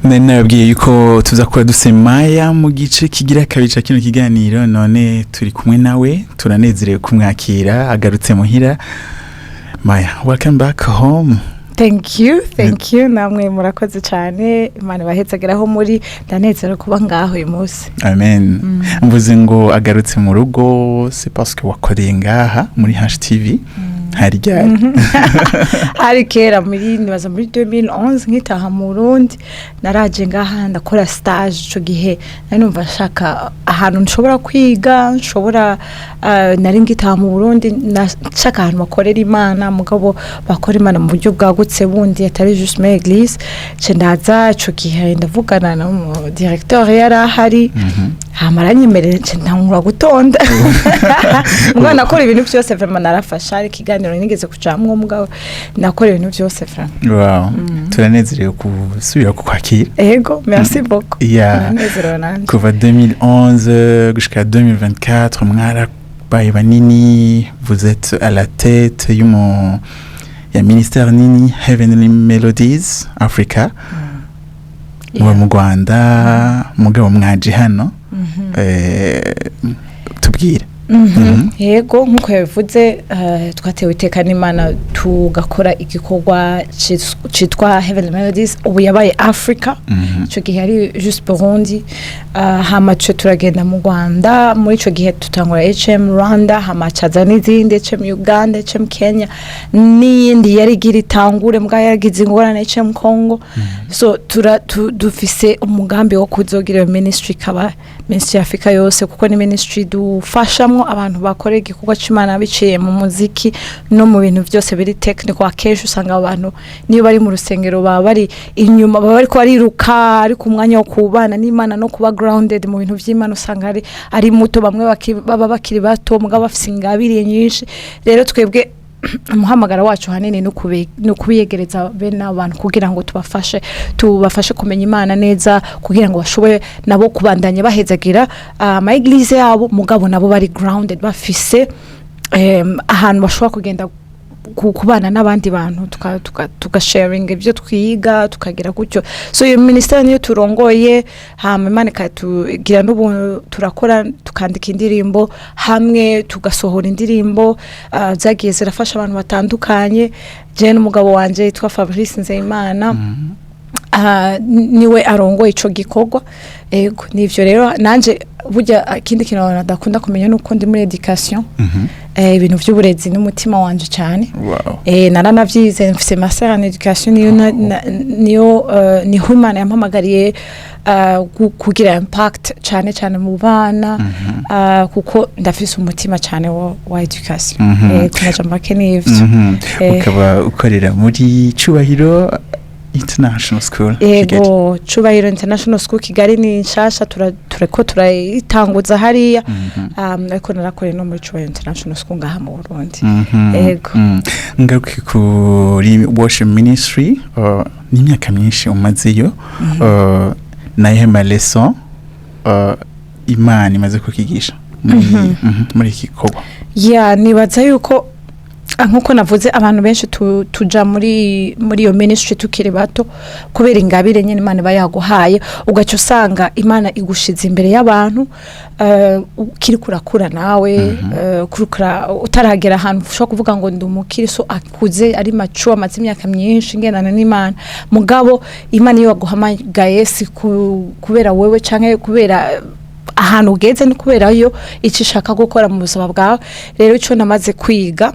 Nari nababwiye yuko tuza kuba dufise Maya mu gice kigira kabiri ca kino kiganiro. None turi kumwe nawe, turanezerewe kumwakira agarutse muhira. Maya, welcome back home. Thank you, thank you. Namwe murakoze cyane. Imana ibahezagiraho muri. Ndanezerewe kuba ngaho uyu munsi. Amen. Mvuze ngo agarutse mu rugo, c'est parce que wakoreye ngaha muri HTV hari ryari? Hari kera, muri, nibaza muri 2011, nkitaha mu Burundi. Naraje ngaha ndakora stage. Ico gihe nari numva nshaka ahantu nshobora kwiga, nshobora nari ngitaha mu Burundi nshaka ahantu bakorera Imana, mugabo bakora Imana mu buryo bwagutse bundi atari juste muri église. Nce ndaza ico gihe, ndavugana na mu directeur yari ahari, hama aranyemerera, nce ntangura gutonda. Mugabo nakora ibintu byose vraiment, narafasha. Ariko ikiganiro nigeze kujamwo, mugabo nakora ibintu byose vraiment. Wow, turanezerewe gusubira kukwakira. Ego, merci beaucoup. Ndanezerewe nanje. Kuva 2011 gushika 2024, mwarabaye banini, vous êtes à la tête y'umu ya ministère nini, Heavenly Melodies Africa. Muba mu Rwanda, mugabo mwaje hano. Tubwire. Yego, nk'uko yabivuze, twatewe iteka n'Imana tugakora igikorwa citwa Heavenly Melodies, ubu yabaye Africa. Ico gihe ari juste Burundi. Hama tuce turagenda mu Rwanda. Muri ico gihe tutangura HM Rwanda, hama caza n'izindi, HM Uganda, HM Kenya, n'iyindi yari igira itangure mbwa yaragize ingorane, HM Congo. So dufise umugambi wo kuzogira iyo ministry ikaba ministry ya Afrika yose, kuko ni ministry dufashamwo abantu bakora igikorwa c'Imana biciye mu muziki no mu bintu byose biri technical. Akenshi usanga abantu niyo bari mu rusengero baba bari inyuma, baba bariko bariruka, ariko umwanya wo kubana n'Imana no kuba grounded mu bintu vy'Imana usanga ari muto. Bamwe baba bakiri bato mugabo bafise ingabire nyinshi. Rero twebwe umuhamagara wacu hanini ni ukubiyegereza bene abo bantu kugira ngo tubafashe kumenya Imana neza, kugira ngo bashobore nabo kubandanya bahezagira ama église yabo, mugabo nabo bari grounded, bafise ahantu bashobora kugenda kubana n'abandi bantu, tugasharinga ibyo twiga, tukagira gutyo. So iyo minisiteri niyo turongoye, hama Imana ikatugira n'ubu turakora, tukandika indirimbo hamwe, tugasohora indirimbo zagiye zirafasha abantu batandukanye. Je n'umugabo wanje yitwa Fabrice Nzeyimana, niwe arongoye ico gikorwa. Ego, nivyo. Rero nanje burya ikindi kintu abantu badakunda kumenya nuko ndi muri education. Ibintu vy'uburezi n'umutima wanje cyane. Naranavyize, mfise master en education. Niyo niyo niho Imana yampamagariye kugira impact cyane cyane mu bana, kuko ndafise umutima cyane wa education. Ku majambo make nivyo. Ukaba ukorera muri Cubahiro International School Kigali. Ego, Cubahiro International School Kigali ni nshasha, tureko turayitanguza hariya. Ariko narakoreye no muri Cubahiro International School ngaha mu Burundi. Ego. Ngaruke kuri worship ministry, ni imyaka myinshi umazeyo. Nayihe ma leçon Imana imaze kukigisha muri iki gikorwa? Ya, nibaza yuko nkuko navuze, abantu benshi tuja muri iyo ministry tukiri bato kubera ingabire nyine Imana iba yaguhaye, ugaca usanga Imana igushize imbere y'abantu ukiri kurakura nawe, utaragera ahantu ushobora kuvuga ngo ndi umukiriso akuze, ari mature, amaze imyaka myinshi ngendana n'Imana. Mugabo Imana iyo yaguhamagaye si kubera wewe canke kubera ahantu ugeze, ni kubera yo icyo ishaka gukora mu buzima bwawe. Rero icyo namaze kwiga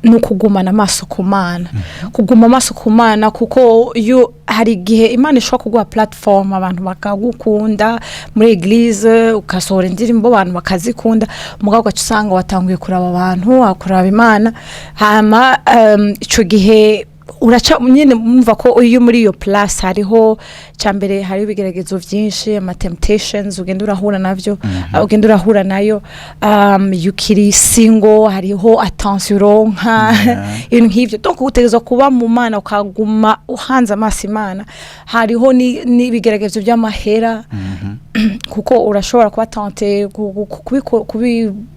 ni ukugumana amaso ku Mana, kuguma amaso ku Mana, kuko iyo hari igihe Imana ishobora kuguha platform, abantu bakagukunda muri église, ugasohora indirimbo abantu bakazikunda, mugabo ugaca usanga watanguye kuraba abantu wakuraba Imana. Hama ico gihe uraca nyine mwumva ko iyo muri iyo place hariho, cya mbere, hariho ibigeragezo byinshi, ama temptations ugenda urahura navyo, ugenda urahura nayo. Iyo ukiri single hariho attention uronka, ibintu nk'ivyo. Donc utegerezwa kuba mu Mana, ukaguma uhanze amaso Imana. Hariho n'ibigeragezo by'amahera, kuko urashobora kuba tenté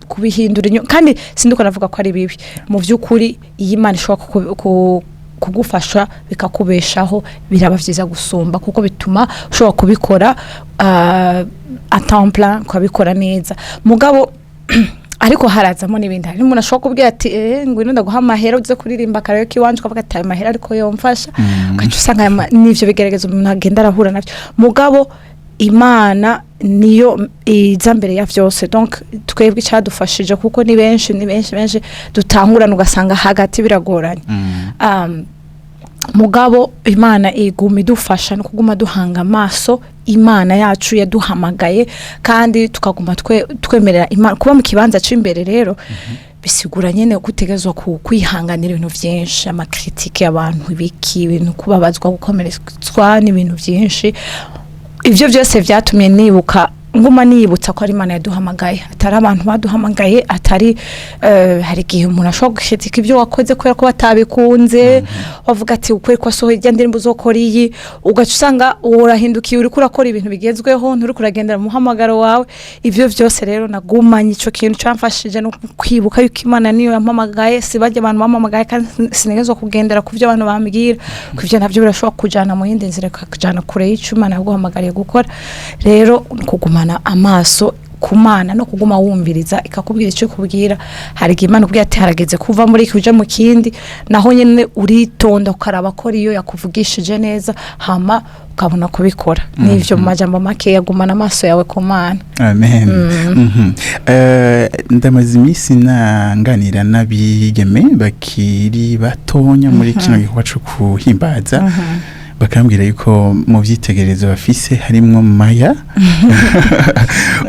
kubihindura kandi sindiko navuga ko ari bibi. Mu by'ukuri iyi Imana ishobora kugufasha bikakubeshaho, biraba vyiza gusumba, kuko bituma ushobora kubikora à temps plein, ukabikora neza. Mugabo ariko harazamo n'ibindi. Hari umuntu ashobora kubwira ati: "Ngwino ndaguha amahera uze kuririmba karaoke iwanje", ukavuga ati: "Ayo mahera ariko yomfasha?" Ugaca usanga n'ivyo bigeragezo umuntu agenda arahura navyo. Mugabo Imana niyo iza mbere ya vyose. Donc twebwe icadufashije, kuko ni benshi, ni benshi benshi dutangurana ugasanga hagati biragoranye, mugabo Imana iguma idufasha no kuguma duhanga amaso Imana yacu yaduhamagaye, kandi tukaguma twemerera Imana kuba mu kibanza c'imbere. Rero bisigura nyene ko utegerezwa kwihanganira ibintu vyinshi, ama critiques y'abantu, ibiki, ibintu, kubabazwa, gukomeretswa n'ibintu vyinshi. Ivyo byose vyatumye nibuka, nguma niyibutsa ko ari Imana yaduhamagaye, atari abantu baduhamagaye, atari hari igihe umuntu ashobora gukritika ibyo wakoze kubera ko batabikunze, bavuga ati: "Ukwiye ko wasohoye irya ndirimbo, uzokora iyi", ugaca usanga urahindukiye, uriko urakora ibintu bigezweho, nturiko uragendera mu muhamagaro wawe. Ivyo vyose rero nagumanye ico kintu camfashije no kwibuka yuko Imana niyo yampamagaye, si barya abantu bampamagaye, kandi sinegezwa kugendera ku byo abantu bambwira, ku ivyo navyo birashobora kujana mu yindi nzira, bikakujana kure y'ico Imana yaguhamagariye gukora. Rero ni ukugumana amaso ku Mana no kuguma wumviriza ikakubwira icyo ikubwira. Hari igihe Imana ikubwira ati: "Harageze kuva muri iki uja mu kindi", naho nyene uritonda ukaraba ko ariyo yakuvugishije neza, hama ukabona kubikora. N'ivyo mu majambo make, yagumana amaso yawe ku Mana. Amen. Ndamaze iminsi nanganira n'abigeme bakiri batonya muri kino gikorwa co kuhimbaza, bakambwira yuko mu vyitegererezo bafise harimwo Maya,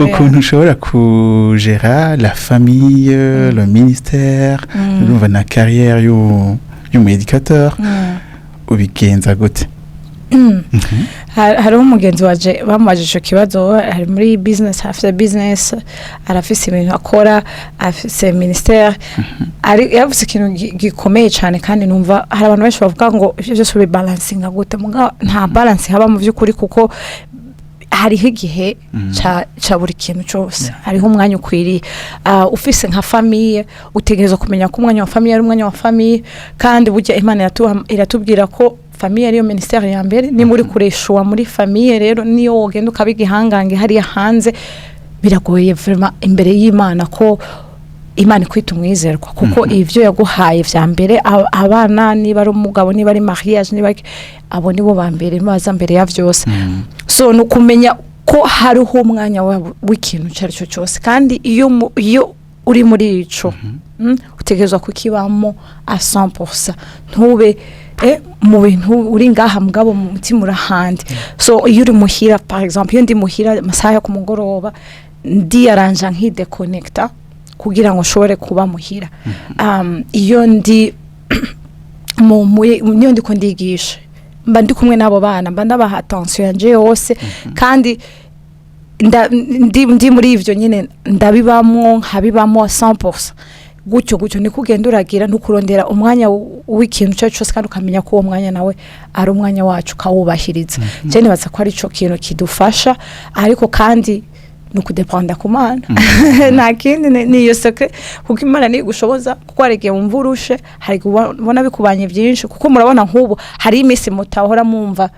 ukuntu ushobora kugera la famille, le ministère, urumva na carrière y'umu éducateur, ubigenza gute? Hariho umugenzi waje bamubajije ico kibazo. Ari muri business, afise business, arafise ibintu akora, afise ministère. Ari yavuze ikintu gikomeye cyane, kandi numva hari abantu benshi bavuga ngo ivyo byose ubibalansinga gute? Mugabo nta balance haba mu by'ukuri, kuko hariho igihe ca buri kintu cyose, hariho umwanya ukwiriye. Ufise nka famille, utegerezwa kumenya ko umwanya wa famille ari umwanya wa famille. Kandi burya Imana iratubwira ko famille ariyo ministère ya mbere. Nimba uri kureshuwa muri famille rero, niyo wogenda ukaba igihangange hariya hanze, biragoye vraiment imbere y'Imana ko Imana ikwita umwizerwa, kuko ivyo yaguhaye vya mbere, abana, niba ari umugabo, niba ari mariage, niba abo nibo ba mbere baza mbere ya vyose. So ni ukumenya ko hariho umwanya w'ikintu icyo ari cyo cyose, kandi iyo uri muri ico, utegerezwa kukibamo a 100%, ntube mu bintu uri ngaha mugabo mu mutima uri ahandi. So iyo uri muhira, par exemple iyo ndi muhira amasaha yo ku mugoroba, ndiyaranja nkidekonekta kugira ngo nshobore kuba muhira. Iyo ndi niyo ndiko ndigisha, mba ndi kumwe n'abo bana, mba ndabaha attention yanje yose, kandi ndi muri ivyo nyine, ndabibamwo, nkabibamo 100%. Gutyo gutyo niko ugenda uragira, ntukurondera umwanya w'ikintu icyo ari cyo cyose, kandi ukamenya ko uwo mwanya nawe ari umwanya wacu, ukawubahiriza. Je nibaza ko ari cyo kintu kidufasha, ariko kandi ni ukudepanda ku Mana, nta kindi. Ni iyo secret, kuko Imana niyo igushoboza, kuko hari igihe wumva urushe, hari igihe ubona bikubanye byinshi, kuko murabona nk'ubu hari iminsi mutahora mwumva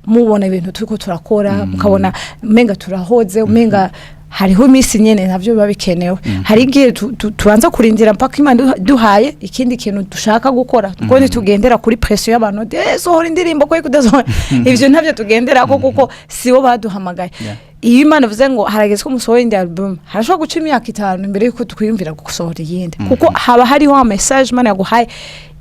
mubona ibintu turiko turakora, mukabona umenga turahoze, umenga hariho iminsi nyene navyo biba bikenewe. Hari igihe tubanza kurindira mpaka Imana duhaye ikindi kintu dushaka gukora, kuko ntitugendera kuri pression y'abantu: "Sohora indirimbo, ko kudasohora." Ivyo ntavyo tugenderako, kuko sibo baduhamagaye. Iyo Imana ivuze ngo harageze ko musohora indi album, harashobora guca imyaka 5 imbere yuko twiyumvira gusohora iyindi, kuko haba hariho message Imana yaguhaye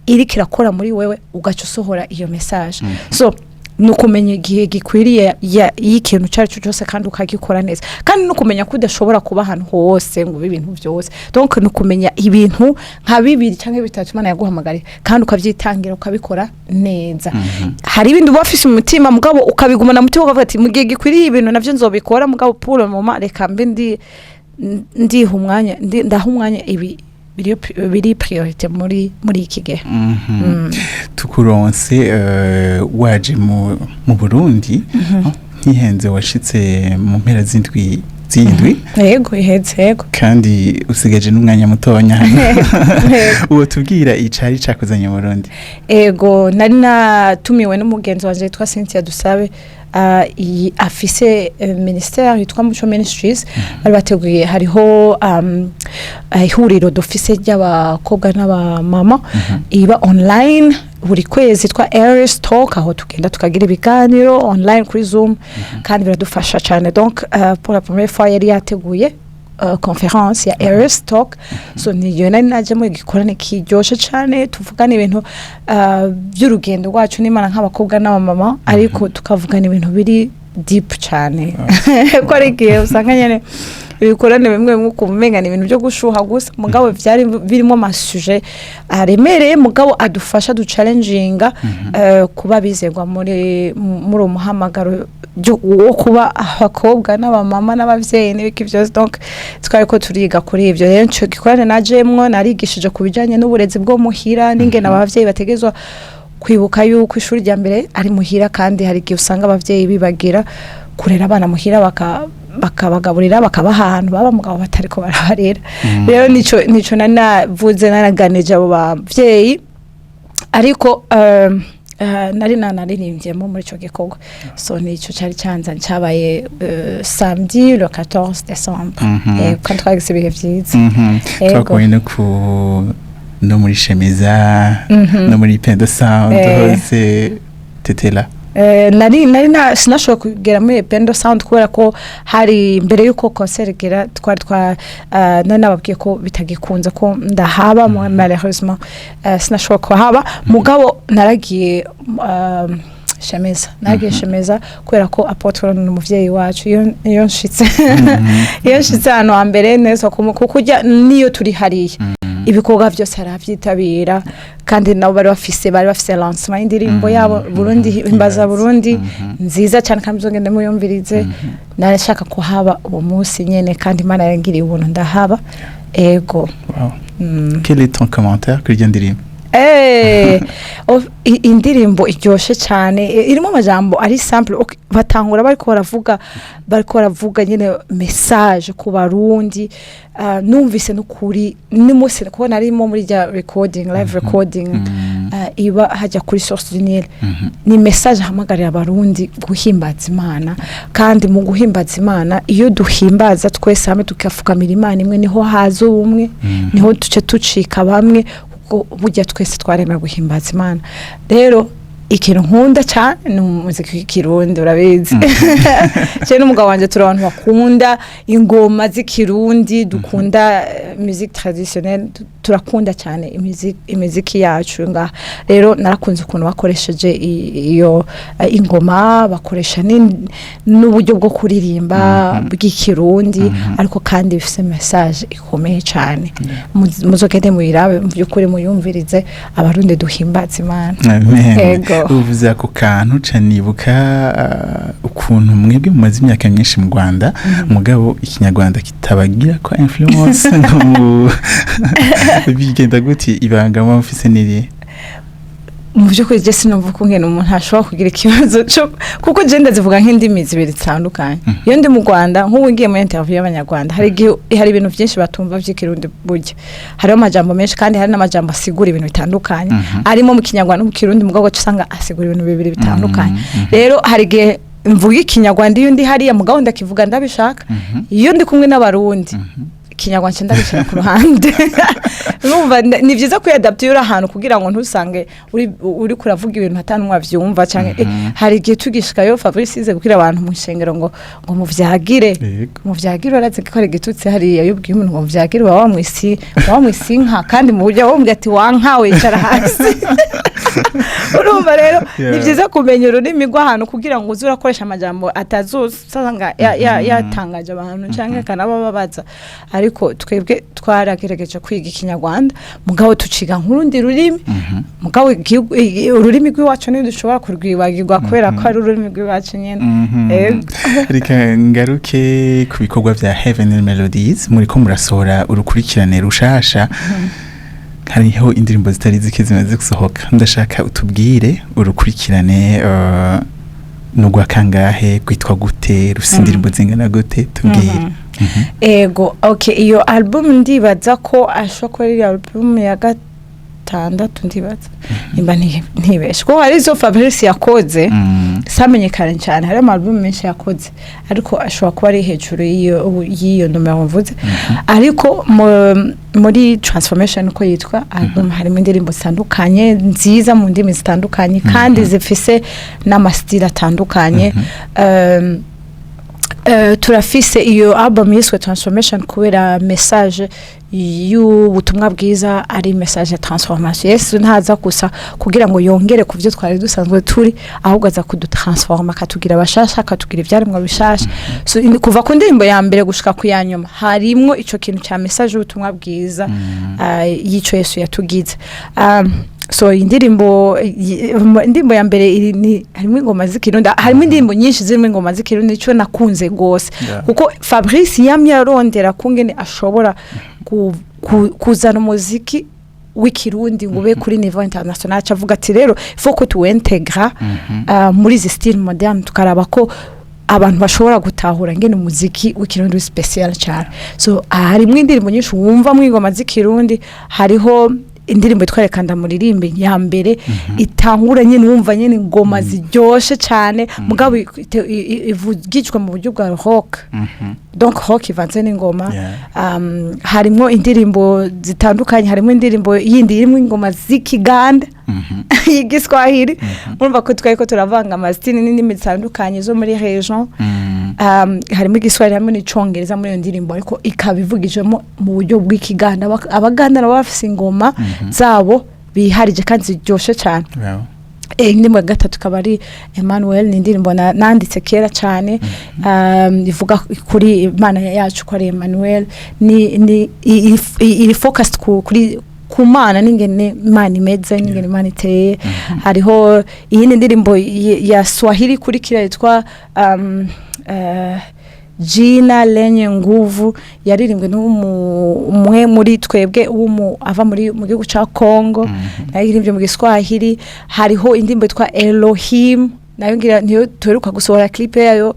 iriko irakora muri wewe, ugaca usohora iyo message. So ni ukumenya igihe gikwiriye y'ikintu icyo ari cyo cyose, kandi ukagikora neza, kandi no kumenya ko udashobora kuba ahantu hose ngo ube ibintu byose. Donc ni ukumenya ibintu nka bibiri cyangwa bitatu Imana yaguhamagariye, kandi ukabyitangira, ukabikora neza. Hari ibindi uba ufise umutima, mugabo ukabigumana mutima, ukavuga ati: "Mu gihe gikwiriye ibintu navyo nzobikora, mugabo pour le moment reka mbe ndiha umwanya, ndaha umwanya ibi biri priorité muri iki gihe." Tukuronse waje mu Burundi, ntihenze, washitse mu mpera z'indwi. z'indwi. Yego, ihetse, yego. Kandi usigaje n'umwanya mutonya hano. Yego. Uwo tubwira icari cakuzanye mu Burundi. Ego, nari natumiwe n'umugenzi wanje yitwa Cynthia Dusabe, iyi afise ministère yitwa Muco Ministries. Bari bateguye, hariho ihuriro dufise ry'abakobwa n'abamama iba online buri kwezi yitwa Aries Talk, aho tugenda tukagira ibiganiro online kuri Zoom, kandi biradufasha cyane. Donc pour la première fois yari yateguye conférence ya Aries Talk, so niyo nari najemo, igikorane kiryoshe cyane, tuvugana ibintu by'urugendo rwacu n'Imana nk'abakobwa n'abamama, ariko tukavugana ibintu biri deep cyane, ko ari igihe usanga nyene ibikorane bimwe bimwe ukumva umenga ni ibintu byo gushuha gusa, mugabo byari birimo ama sujets aremereye, mugabo adufasha duchallenginga kuba bizerwa muri uwo muhamagaro wo kuba abakobwa n'abamama n'abavyeyi n'ibiki byose. Donc twari ko turiga kuri ibyo. Rero ico gikorane najemwo, narigishije ku bijanye n'uburezi bwo muhira n'ingene abavyeyi bategezwa kwibuka yuko ishuri rya mbere ari muhira, kandi hari igihe usanga abavyeyi bibagira kurera abana muhira, bakabagaburira, bakabaha ahantu baba, mugabo batariko barabarera. Rero nico nari navuze, naraganije abo bavyeyi, ariko nari nanaririmbyemo muri ico gikorwa. So nico cari canzanye, cabaye samedi le 14 décembre. Kandi twagize ibihe vyiza. Yego. Twakuye no muri Shemeza, no muri Pendo Sound, hose tetela. Nari na sinashoboye kugera muri Pendo Sound kubera ko hari mbere yuko concert igera, twari twa nari nababwiye ko bitagikunze ko ndahaba. Malheureusement sinashoboye kuhaba, mugabo naragiye Shemeza, naragiye Shemeza kubera ko apôtre ni umuvyeyi wacu. Iyo nshitse ahantu hambere neza kuko ujya niyo turi hariya, ibikorwa byose aravyitabira, kandi nabo bari bafise lancement y'indirimbo yabo Burundi himbaza Burundi, nziza cyane, kandi muzogende muyumvirize. Narashaka kuhaba uwo munsi nyene, kandi Imana yangiriye ubuntu ndahaba, ego. Wow. Quel est ton commentaire kuri iyo ndirimbo? Indirimbo iryoshe cyane, irimo amajambo ari simple. Ok, batangura bariko baravuga nyine message ku Barundi. Numvise n'ukuri n'umunsi kuko narimo muri rya recording, live recording, iba hajya kuri Source du Nil. Ni message ahamagarira Abarundi guhimbaza Imana, kandi mu guhimbaza Imana, iyo duhimbaza twese hamwe tugafukamira Imana imwe, niho haza ubumwe, niho duce tucika bamwe, kuko burya twese twaremewe guhimbaza Imana. Rero ikintu nkunda cyane ni umuziki w'ikirundi, urabizi, cyane n'umugabo wanjye turi abantu bakunda ingoma z'ikirundi, dukunda musique traditionnelle, turakunda cyane imiziki yacu ngaha. Rero narakunze ukuntu bakoresheje iyo ingoma, bakoresha n'uburyo bwo kuririmba bw'ikirundi, ariko kandi bifise message ikomeye cyane. Muzogende muyirabe, mu by'ukuri muyumvirize, Abarundi duhimbaze Imana. Amen. Ego. Uvuze ako kantu ca nibuka ukuntu mwebwe mumaze imyaka myinshi mu Rwanda, mugabo ikinyarwanda kitabagira ko influence nko mu bigenda gute? Ibanga muba mufise nirihe? Mu by'ukuri je sinumva ukungene umuntu ashobora kugira ikibazo cyo, kuko je ndazivuga nk'indimi zibiri zitandukanye. Iyo ndi mu Rwanda, nk'ubu ngiye muri interview y'Abanyarwanda, hari igihe hari ibintu byinshi batumva by'ikirundi. Burya hariho amajambo menshi, kandi hari n'amajambo asigura ibintu bitandukanye arimo mu Kinyarwanda no mu Kirundi, mugabo ugaca usanga asigura ibintu bibiri bitandukanye. Rero hari igihe mvuga ikinyarwanda iyo ndi hariya, mugabo ndakivuga ndabishaka. Iyo ndi kumwe n'Abarundi, ikinyarwanda nca ndagishyira ku ruhande. Numva ni byiza kwiyadapta iyo uri ahantu, kugira ngo ntusange uri kuravuga ibintu atanumwe avyumva canke hari igihe tugishikayo, Fabrice yize kubwira abantu mu ishengero ngo muvyagire. Muvyagire, urazi ko ari igitutsi hariya. Iyo ubwiye umuntu ngo muvyagire, uba wamwisi inka, kandi mu buryo wamubwiye ati wanka wicara hasi. Urumva rero ni byiza kumenya ururimi rw'ahantu kugira ngo uze urakoresha amajambo atazosanga yatangaje abantu canke akanabababaza. Ariko twebwe twaragerageje kwiga ikinyarwanda, mugabo tuciga nk'urundi rurimi, mugabo ururimi rw'iwacu ntidushobora kurwibagirwa kubera ko ari ururimi rw'iwacu nyene. Ego. Reka ngaruke ku bikorwa bya Heavenly Melodies. Muriko murasohora urukurikirane rushasha, hariho indirimbo zitari zike zimaze gusohoka. Ndashaka utubwire urukurikirane. Nugwa kangahe? Rwitwa gute? Rufise indirimbo zingana gute? Tubwire. Ego, okay, iyo album ndibaza ko ashobora kuba ari album ya gatandatu, ndibaza nimba ntibeshe, kuko hari izo Fabrice yakoze samenyekanye cyane. Hari ama album menshi yakoze, ariko ashobora kuba ari hejuru y'iyo numero mvuze. Ariko muri Transformation, uko yitwa album, harimo indirimbo zitandukanye nziza mu ndimi zitandukanye kandi zifise n'ama style atandukanye. Turafise iyo album yiswe Transformation kubera message y'ubutumwa bwiza ari message ya transformation. Yesu ntaza gusa kugira ngo yongere ku byo twari dusanzwe turi, ahubwo aza kudutransforma, akatugira abashasha, akatugira ibyaremwa bishasha. So, kuva ku ndirimbo ya mbere gushika ku ya nyuma harimwo ico kintu cya message y'ubutumwa bwiza y'ico Yesu yatugize. So indirimbo ya mbere harimo ingoma z'ikirundi, harimo indirimbo nyinshi zirimo ingoma z'ikirundi. Ico nakunze gose kuko Fabrice yamye arondera kungene ashobora kuzana umuziki w'ikirundi ngo ube kuri niveau international. Avuga ati: "Rero faut que tuwintegra muri izi style moderne, tukaraba ko abantu bashobora gutahura ngene umuziki w'ikirundi uri special cyane." So harimwo indirimbo nyinshi wumva mu ingoma z'ikirundi. Hariho indirimbo yitwa "Reka Ndamuririmbe" ya mbere, itangura nyine wumva nyine ingoma ziryoshe cyane, mugabo ivugishwa mu buryo bwa rock, donc rock ivanze n'ingoma. Harimwo indirimbo zitandukanye, harimo indirimbo yindi irimo ingoma z'ikiganda, y'igiswahili. Murumva ko twari ko turavanga ama style n'indimi zitandukanye zo muri region. Harimo igiswahili, harimo n'icongereza muri iyo ndirimbo, ariko ikaba ivugijemo mu buryo bw'ikiganda. Abaganda nabo bafise ingoma zabo biharije kandi ziryoshe cyane. Indirimbo ya gatatu ikaba ari "Emmanuel", ni indirimbo nanditse kera cyane, ivuga kuri Imana yacu ko ari Emmanuel. Ni iri focused ku Mana n'ingene Imana imeze, n'ingene Imana iteye. Hariho iyindi ndirimbo ya Swahili kurikira yitwa "Jina Lenye Nguvu", yaririmbwe n'umwe muri twebwe ava mu gihugu ca Congo, nayo iririmbye mu Giswahili. Hariho indirimbo yitwa "Elohim", nayo ngira niyo tuheruka gusohora clip yayo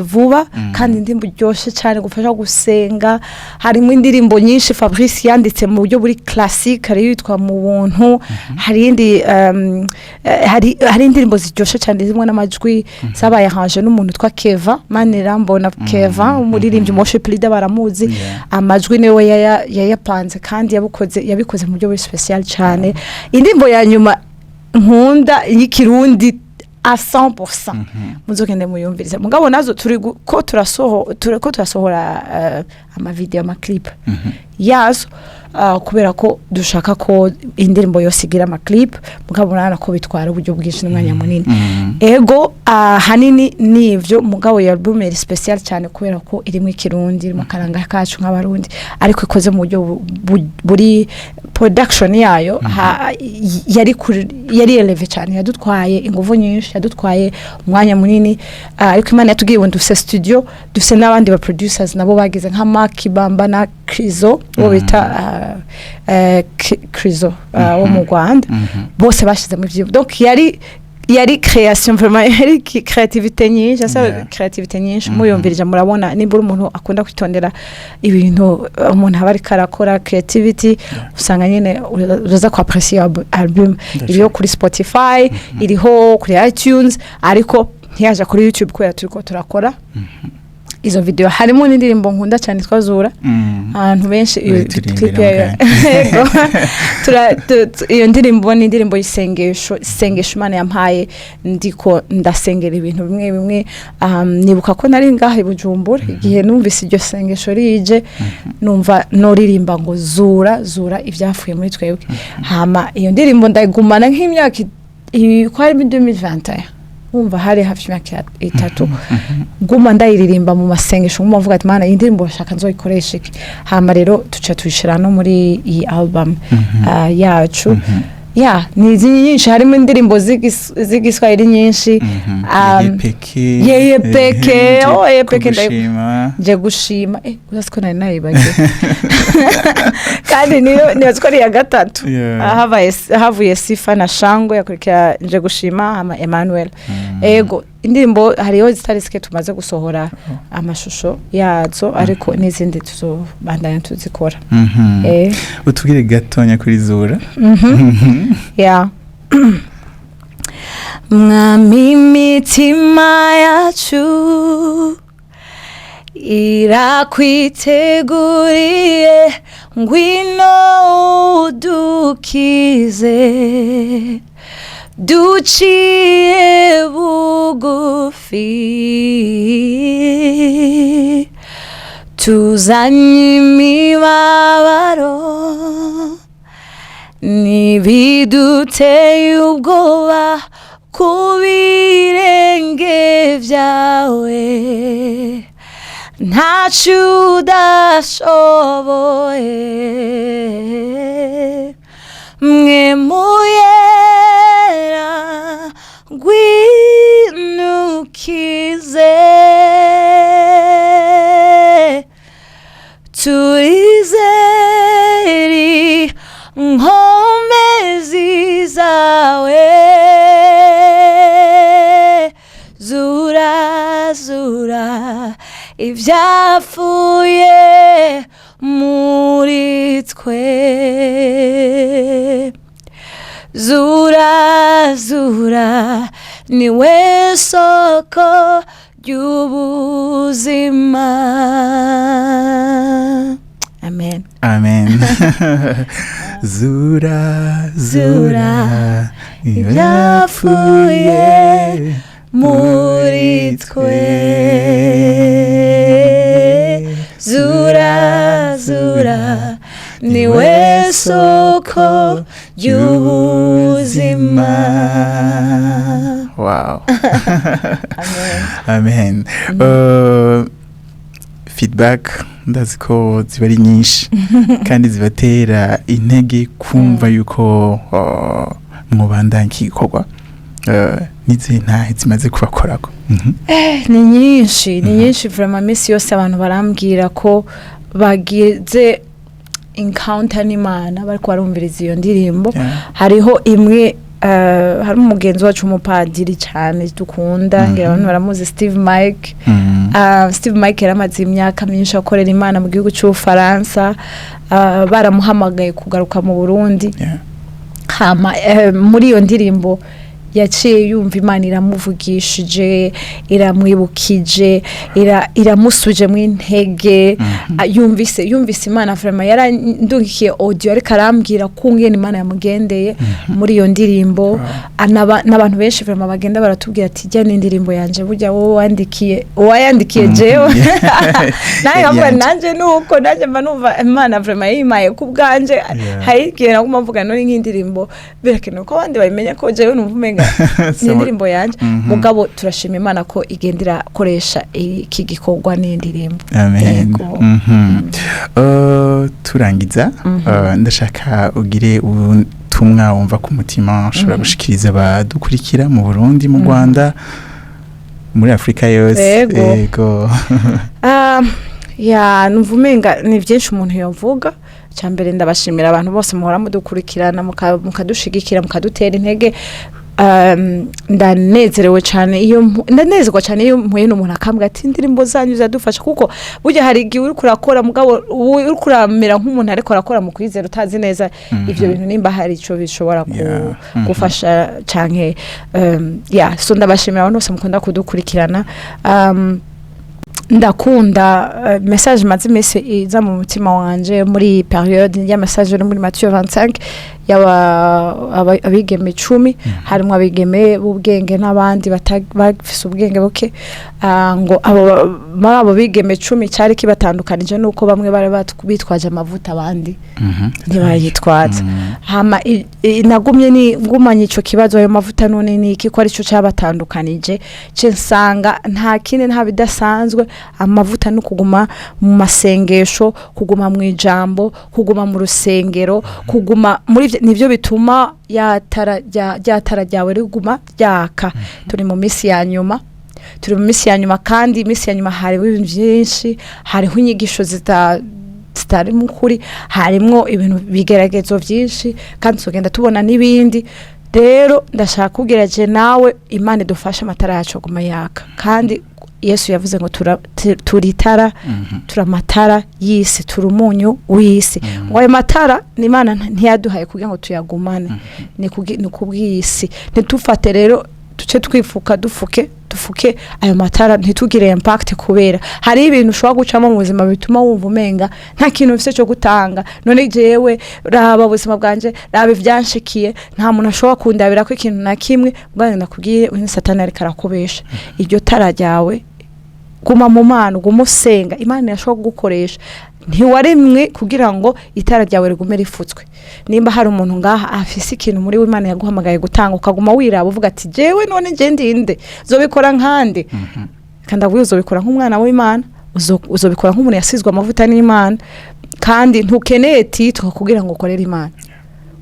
vuba, kandi indirimbo iryoshe cyane gufasha gusenga. Harimo indirimbo nyinshi Fabrice yanditse mu buryo buri classique, hari yitwa "Mu Buntu", hari indi hari indirimbo ziryoshe cyane zimwe n'amajwi zabaye arrangé n'umuntu witwa Keva Manirambona. Keva umuririmbyi, worship leader, baramuzi. Amajwi niwe yayapanze kandi yabikoze mu buryo buri special cyane. Indirimbo ya nyuma nkunda y'ikirundi a 100%, muzogende muyumvirize. Mugabo nazo turi ko turasohora ama video, ama clip yazo, kubera ko dushaka ko indirimbo yose igira ama clip. Mugabo urabona ko bitwara uburyo bwinshi n'umwanya munini. Ego, ahanini nivyo. Mugabo iyo album iri special cyane kubera ko irimo ikirundi, irimo akaranga kacu nk'abarundi, ariko ikoze mu buryo buri production yayo yari élevé cyane. Yadutwaye ingufu nyinshi, yadutwaye umwanya munini, ariko Imana yatubwiye ngo dufise studio, dufise n'abandi ba producers nabo bagize nka Mark Bamba na Krizo uwo bita Krizo wo mu Rwanda. Bose bashizemo ivyo. Donc yari création vraiment, yari créativité nyinshi asa créativité nyinshi. Muyumvirije murabona nimba uri umuntu akunda kwitondera ibintu, umuntu aba ariko arakora creativity, usanga nyine uraza ku apprécier album. Iriho kuri Spotify, iriho kuri iTunes, ariko ntiyaja kuri YouTube kubera turiko turakora izo video. Harimo n'indirimbo nkunda cyane twazura abantu benshi iyo Urayiturimbira clip yayo. Yego. Iyo ndirimbo ni indirimbo y'isengesho, isengesho Imana yampaye ndiko ndasengera ibintu bimwe bimwe. Nibuka ko nari ngaha i Bujumbura igihe numvise iryo sengesho rije, numva noririmba ngo: "Zura, zura ibyapfuye muri twebwe." Hama iyo ndirimbo ndayigumana nk'imyaka ko hari muri 2021, wumva hari hafi imyaka 3 nguma ndayiririmba mu masengesho, nguma mvuga ati: "Mana, iyi ndirimbo bashaka nzoyikoreshe iki?" Hama rero tuca tuyishira no muri iyi album yacu. Ya, ni nyinshi, harimo indirimbo z'igiswahili nyinshi. Yeye peke. Yeye peke, oh, yeye peke. Kugushima. Nje gushima, uzi ko nari nayibagiwe, kandi niyo niyo ko ari iya gatatu. Havuye Sifa na Shangwe, yakurikira Nje gushima, hama Emmanuel. Ego, indirimbo hariho zitari zike tumaze gusohora amashusho yazo, ariko n'izindi tuzobandanya tuzikora. Utubwire gatonya kuri Zura. Ya Mwami, imitima yacu irakwiteguriye, ngwino udukize, duciye bugufi, tuzanye imibabaro n'ibiduteye ubwoba ku birenge byawe, ntacyo udashoboye, Mpwemu Yera, ngwino ukize, turizere inkomezi zawe, zura, zura ibyapfuye muri twe, zura, zura, niwe soko ry'ubuzima. Amen. Amen. Zura, zura ibyapfuye muri twe, zura, zura, niwe soko ry'ubuzima. Wow. Amen. Amen. Feedback ndazi ko ziba ari nyinshi kandi zibatera intege kumva yuko mwobandanya iki gikorwa. N'izihe ntahe zimaze kubakorako? Ni nyinshi, ni nyinshi vraiment. Minsi yose abantu barambwira ko bagize encounter n'Imana bariko barumviriza iyo ndirimbo. Hariho imwe, hari umugenzi wacu umupadiri cyane dukunda, ngira abantu baramuzi, Steve Mike. Steve Mike yaramaze imyaka myinshi akorera Imana mu gihugu cy'Ubufaransa, baramuhamagaye kugaruka mu Burundi. Hama muri iyo ndirimbo yaciye yumva Imana iramuvugishije, iramwibukije, iramusubijemo intege. Yumvise Imana vraiment. Yarandungikiye audio ariko arambwira ko ngene Imana yamugendeye muri iyo ndirimbo. N'abantu benshi vraiment bagenda baratubwira ati: "Jya n'indirimbo yanje, burya wowe wandikiye, uwayandikiye jewe." Nawe nkavuga nanje nuko nanjye mba numva Imana vraiment yimaye ku bwanje. Hari igihe naguma mvuga: "None nk'indirimbo birakenewe ko abandi babimenya ko jewe numva umenga ni indirimbo yanje?" Mugabo turashima Imana ko igenda irakoresha iki gikorwa n'indirimbo. Amen. Yego. Turangiza, ndashaka ugire ubutumwa wumva ku mutima ushobora gushikiriza abadukurikira mu Burundi, mu Rwanda, muri Afurika yose. Yego. Yego. Ya, numva umenga ni byinshi umuntu yovuga. Icya mbere, ndabashimira abantu bose muhora mudukurikirana, mukadushigikira, mukadutera intege. Ndanezerewe cyane iyo ndanezerwa cyane iyo mpuye n'umuntu akambwira ati: "Indirimbo zanyu ziradufasha," kuko burya hari igihe uriko urakora, mugabo uriko uramera nk'umuntu ariko arakora mu kwizera, utazi neza ivyo bintu nimba hari ico bishobora gufasha canke ya. So ndabashimira abantu bose mukunda kudukurikirana. Ndakunda message maze iminsi iza mu mutima wanje muri iyi période ya message iri muri Matthieu 25 yaba abigeme 10, harimo abigeme b'ubwenge n'abandi bafise ubwenge buke. Ngo abo muri abo bigeme 10 cyari kibatandukanije nuko bamwe bari bitwaje amavuta, abandi ntibayitwaza. Hama nagumye ni ngumanye ico kibazo: ayo mavuta none ni iki, ko arico cyabatandukanije? Ce nsanga nta kindi, nta bidasanzwe. Amavuta no kuguma mu masengesho, kuguma mu ijambo, kuguma mu rusengero, kuguma muri nivyo bituma yatara rya tara ryawe riguma ryaka. Turi mu minsi ya nyuma, turi mu minsi ya nyuma, kandi iminsi ya nyuma hariho ibintu byinshi, hariho inyigisho zitari mu kuri, harimwo ibintu bigeragezo byinshi, kandi tugenda tubona n'ibindi. Rero ndashaka kubwira je nawe, Imana idufashe amatara yacu aguma yaka. Kandi Yesu yavuze ngo turi itara, turi amatara y'isi, turi umunyu w'isi. Ngo ayo matara ni Imana ntiyaduhaye kugira ngo tuyagumane, ni kubw'isi. Ntitufate rero duce twifuka, dufuke ayo matara, ntitugire impact, kubera hari ibintu ushobora gucamo mu buzima bituma wumva umenga nta kintu ufise cyo gutanga. None jewe raba ubuzima bwanje, raba ivyanshikiye, nta muntu ashobora kundabira ko ikintu na kimwe. Bwana, ndakubwiye, uyu ni Satani ariko arakubesha. Iryo tara ryawe, guma mu Mana, guma usenga, Imana irashobora kugukoresha. Ntiwaremwe kugira ngo itara ryawe rigume rifutswe. Nimba hari umuntu ngaha afise ikintu muri we Imana yaguhamagaye gutanga, ukaguma wiraba uvuga ati: "Jewe none nje ndinde? Zobikora nkande?" Kandi abwiye, uzobikora nk'umwana w'Imana, uzobikora nk'umuntu yasizwe amavuta n'Imana. Kandi ntukeneye titre kugira ngo ukorere Imana,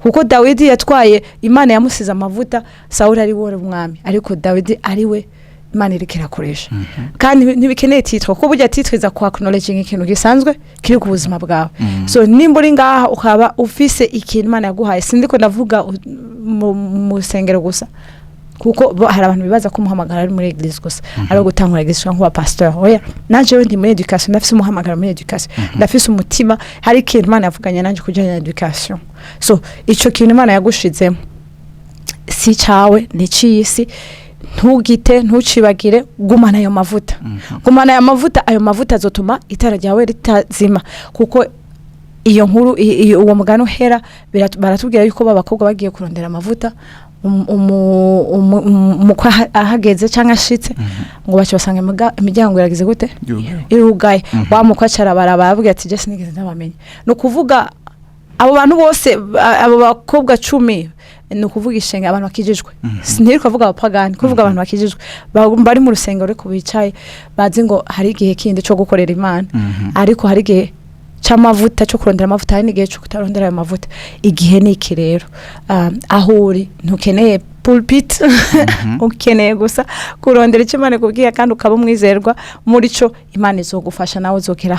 kuko Dawidi yatwaye, Imana yamusize amavuta Sawuli ari we umwami, ariko Dawidi ari we Imana iriko irakoresha. Kandi ntibikeneye titre, kuko burya titre iza ku acknowledging ikintu gisanzwe kiri ku buzima bwawe. So nimba uri ngaha ukaba ufise ikintu Imana yaguhaye, sindiko ndavuga mu rusengero gusa, kuko hari abantu bibaza ko umuhamagaro ari muri église gusa, ari gutangura église cyangwa kuba pasteur. Oya, nanje we ndi muri éducation, ndafise umuhamagaro muri éducation, ndafise umutima, hari ikintu Imana yavuganye nanje kujyanye na éducation. So ico kintu Imana yagushizemo si cawe, ni ic'isi. Ntugite, ntucibagire, gumana ayo mavuta, gumana ayo mavuta. Ayo mavuta azotuma itara ryawe ritazima, kuko iyo nkuru uwo mugani uhera, baratubwira yuko ba bakobwa bagiye kurondera amavuta, umukwe ahageze cyangwa ashitse, ngo bace basanga imiryango iragize gute? Yugaye. Irugaye. Wa mukwe acara barabwira ati: "Je sinigeze ndabamenya." Ni ukuvuga abo bantu bose, abo bakobwa 10, ni ukuvuga ishenga abantu bakijijwe, ntiri kuvuga abapagani, kuvuga abantu bakijijwe bari mu rusengero, ariko bicaye bazi ngo hari igihe kindi cyo gukorera Imana, ariko hari igihe c'amavuta cyo kurondera amavuta, hari n'igihe cyo kutarondera ayo mavuta. Igihe ni iki rero. Aho uri ntukeneye pulpit, ukeneye gusa kurondera icyo Imana ikubwiye kandi ukaba umwizerwa muri cyo. Imana izogufasha, nawe uzogera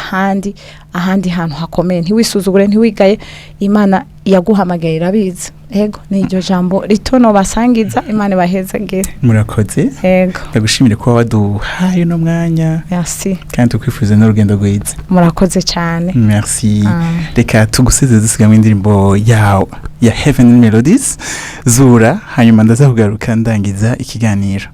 ahandi hantu hakomeye. Ntiwisuzugure, ntiwigaye, Imana yaguhamagaye irabizi. Ego, ni iryo jambo rito nobasangiza. Imana ibahezagire. Murakoze. Ego. Ndagushimire kuba waduhaye uno mwanya. Merci. Kandi tukwifuza n'urugendo rwiza. Murakoze cyane. Merci. Reka tuguseze dusigamo indirimbo yawe ya Heaven Melodies, Zura, hanyuma ndaza kugaruka ndangiza ikiganiro.